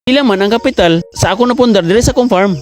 Pila man ang kapital sa ako napundar diri sa akong farm?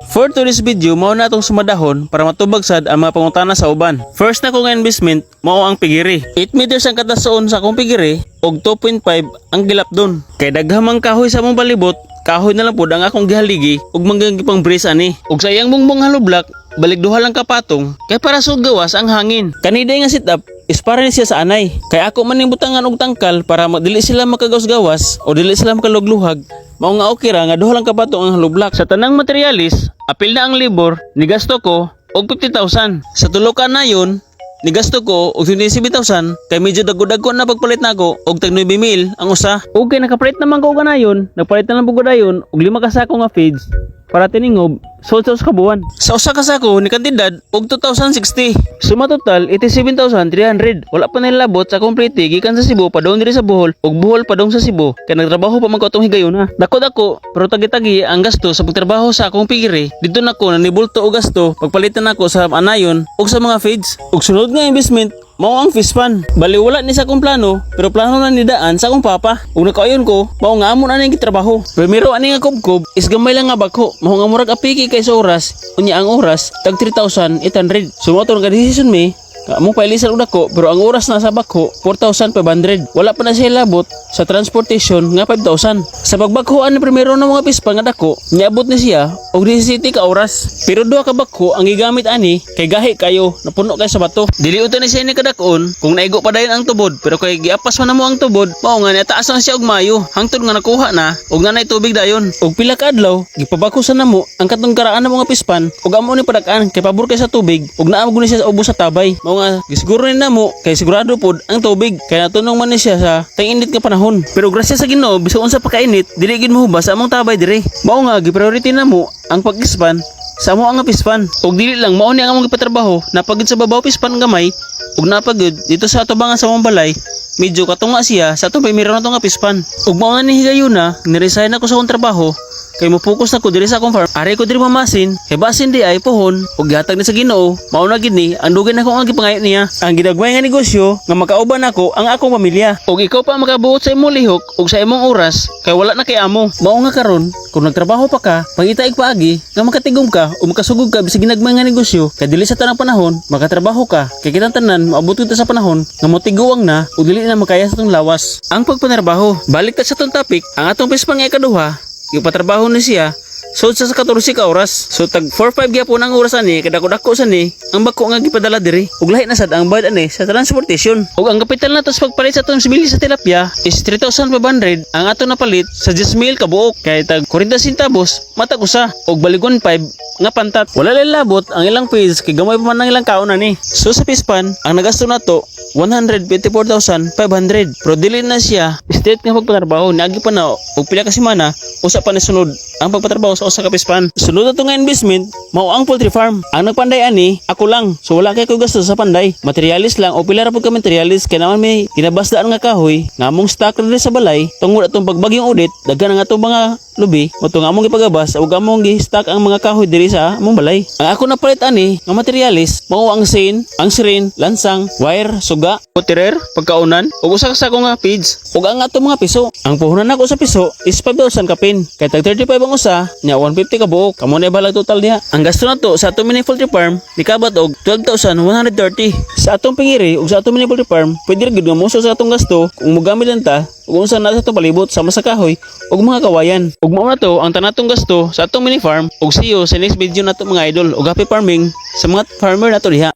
For today's video, mao na atong sumadahon para matubag sad ang mga pangutana sa uban. First na ko nga investment, mao ang piggery. 8 meters ang katason sa akong piggery ug 2.5 ang gilapdon. Kay daghang mang kahoy sa among palibot, kahoy na lang pud ang akong gihaligi ug manggang gipang brace ani. Ug sa iyang bungbong hollow block, balik duha lang kapatong kay para sud gawas ang hangin. Kani nga setup is para ni siya sa anay. Kay ako man ning butangan og tangkal para dili sila makagawas-gawas o dili sila makalugluhag. Mao nga okay ra nga duha lang kapatong ang hollow block. Sa tanang materialis, apil na ang labor, nigasto ko og 50,000. Sa tulo ka nayon, nigasto ko og 27,000 kay medyo dagko-dagko na pagpalit nako og tag 9,000 ang usa. Okay, nakapalit naman ko og nayon, nagpalit na lang pud ko dayon og lima ka sako nga feeds para tiningob sold sa usa ka buwan. Sa usa ka sako ni kantidad og 2,060. Suma total 87,300. Wala pa nilabot sa complete gikan sa Cebu padung diri sa Bohol ug Bohol padung sa Cebu kay nagtrabaho pa man ko atong higayuna. Dako-dako pero tagi-tagi ang gasto sa pagtrabaho sa akong piggery. Didto nako nanibulto og gasto pagpalitan nako sa anayon ug sa mga feeds. Ug sunod nga investment mao ang fish pond. Bali wala ni sa akong plano, pero plano na ni daan sa akong papa. Ug nakaayon ko, mao nga amo na ning gitrabaho. Primero ani nga kubkob is gamay lang nga bako. Mao nga murag apiki kay sa oras, unya ang oras tag 3,800. So mao to nga decision mi mo pailisan og dako, pero ang oras na sa bako 4,500. Wala pa na siya labot sa transportation nga 5,000. Sa pagbakhoan ni primero ng mga fish pond nga dako, niabot ni siya og 17 ka oras. Pero duha ka bako ang gigamit ani kay gahi kayo, napuno kay sa bato. Dili unta ni siya ni kadakon kung naigo pa dayon ang tubod, pero kay giapas man namo ang tubod, mao nga nitaas lang siya og mayo hangtod nga nakuha na og nanay tubig dayon. Og pila ka adlaw gipabako sa namo ang katong karaan ng mga fish pond ug amo ni padak-an kay pabor kay sa tubig ug naa ni siya sa ubos sa tabay. Mao nga gisiguro ni namo kay sigurado pod ang tubig kay natunong man ni siya sa tang-init nga panahon. Pero grasya sa Ginoo, bisag unsa pa kainit, dili gid mohubas sa among tabay diri. Mao nga gi-priority namo ang pag-expand sa amo ang fish pond. Ug dili lang mao ni ang among gipatrabaho, napagid sa babaw fish pond gamay ug napagid dito sa atubangan sa among balay, medyo katunga siya sa atong primero na nga fish pond. Ug mao na ni higayuna, niresign ako sa akong trabaho kay mo-focus na ko diri sa akong farm. Ari ko diri mamasin kay basin di ay pohon ug gihatag ni sa Ginoo. Mao na gid ni ang dugay nako nga gipangayo niya. Ang ginagmay nga negosyo nga makauban nako ang akong pamilya. Ug ikaw pa ang makabuot sa imong lihok ug sa imong oras kay wala na kay amo. Mao nga karon kung nagtrabaho pa ka, pangita ig paagi nga makatigom ka o makasugod ka bisag ginagmay nga negosyo kay dili sa tanang panahon makatrabaho ka, kay kitang tanan moabot kita sa panahon nga motiguang na ug dili na makaya sa atong lawas ang pagpanarbaho. Balik ta sa atong topic, ang atong fish pond nga ikaduha, ipatrabaho ni siya sud sa 14 ka oras. So tag 4-5 gyapon ang oras ani kay dako-dako sa ni ang bako nga gipadala diri. Ug lahi na sad ang bayad ani sa transportation. Ug ang kapital nato sa pagpalit sa atong simili sa tilapia is 3,500, ang ato napalit sa 10,000 ka buok kay tag 40 centavos matag usa ug baligon 5 nga pantat. Wala labot ang ilang feeds kay gamay pa man ang ilang kaon ani. So sa fish pond, ang nagasto nato 124,500. Pero dili na siya straight nga pagpatrabaho, niagi pa na og pila ka semana usa pa ni sunod ang pagpatrabaho sa usa ka fish pond. Sunod na to nga investment mao ang poultry farm. Ang nagpanday ani ako lang. So wala kay ko gasto sa panday. Materialis lang o pila ra pud ka materialis kay naman may kinabasdaan nga kahoy nga among stock diri sa balay tungod atong pagbagyong Odette, daghan ang atong mga lubi mo nga among gipagabas ug among gi-stock ang mga kahoy diri sa among balay. Ang ako napalit ani nga materialis mao ang seine, ang sirin, lansang, wire, suga, waterer, pagkaunan ug usa ka sako nga feeds ug ang atong mga piso. Ang puhunan nako sa piso is 5,000 kapin. Kay tag 35 ang usa, nya 150 ka buok. Kamo na bahalag total diha. Ang gasto nato sa atong mini poultry farm nikabat og 12,130. Sa atong piggery ug sa atong mini poultry farm, pwede ra gyud nga moso sa atong gasto kung mogamit lang ta ug unsa na sa atong palibot sama sa kahoy ug mga kawayan. Ug mao na to ang tanatong gasto sa atong mini farm ug see you sa next video nato, mga idol, ug happy farming sa mga farmer nato diha.